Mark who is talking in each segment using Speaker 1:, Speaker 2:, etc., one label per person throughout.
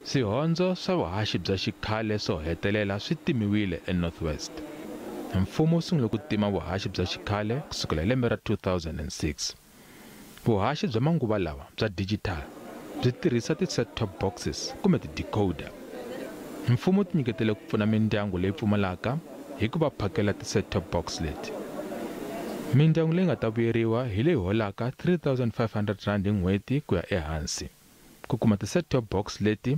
Speaker 1: Swihondzo swa vuhaxi bya xikhale swo hetelela swi timiwile eNorth West. Mfumo wu sungule ku tima vuhaxi bya xikhale kusukela hi lembe ra 2006. Vuhaxi bya manguva lawa bya digital byi tirhisa ti-set-top boxes kumbe ti-decoder. Mfumo wu tinyiketele ku pfuna mindyangu leyi pfumalaka hi ku va phakela ti-set-top box leti. Mindyangu leyi nga ta vuyeriwa hi leyi holaka R3500 hi n'hweti ku ya ehansi. Ku kuma ti-set-top box leti,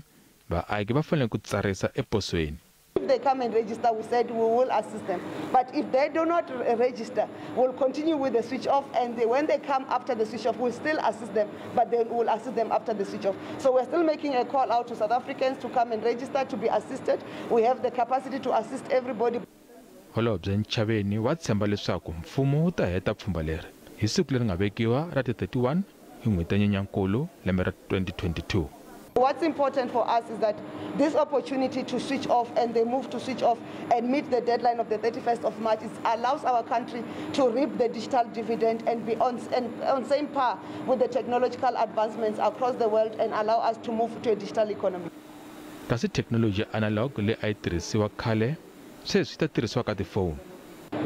Speaker 1: vaaki va fanele ku tsarisa eposweni.
Speaker 2: If they come and register, we said we will assist them. But if they do not register, we'll continue with the switch off, and when they come after the switch off, we'll still assist them, but then we'll assist them after the switch off. So we're still making a call out to South Africans to come and register, to be assisted. We have the capacity to assist everybody.
Speaker 1: Holobye Ntshavheni wa tshemba leswaku mfumo wu ta heta pfhumba leri hi siku leri nga vekiwa ra ti 31 hi n'hweti ya Nyenyankulu lembe ra 2022.
Speaker 2: What's important for us is that this opportunity to switch off and the move to switch off and meet the deadline of the 31st of March is allows our country to reap the digital dividend and be on same par with the technological advancements across the world and allow us to move to a digital economy.
Speaker 1: Kasi thekinoloji ya analog leyi a yi tirhisiwa khale sweswi yi ta tirhisiwa ka tifoni.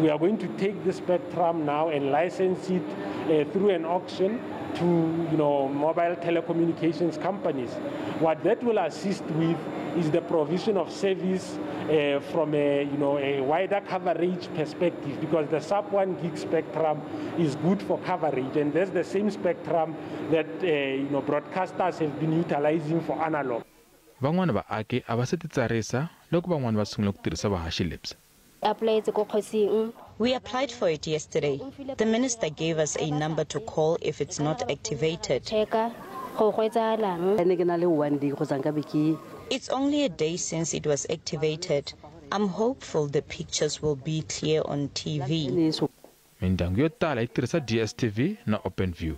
Speaker 3: We are going to take the spectrum now and license it through an auction to mobile telecommunications companies. What that will assist with is the provision of service from a wider coverage perspective, because the sub 1 gig spectrum is good for coverage, and that's the same spectrum that broadcasters have been utilizing for analog.
Speaker 1: Van'wana vaaki a va se titsarisa loko van'wana va sungula ku tirhisa vuhaxi lebyi.
Speaker 4: We applied for it yesterday. The minister gave us a number to call if it's not activated. It's only a day since it was activated. I'm hopeful the pictures will be clear on TV.
Speaker 1: Mindyangu yo tala yi tirhisa DStv na OpenView.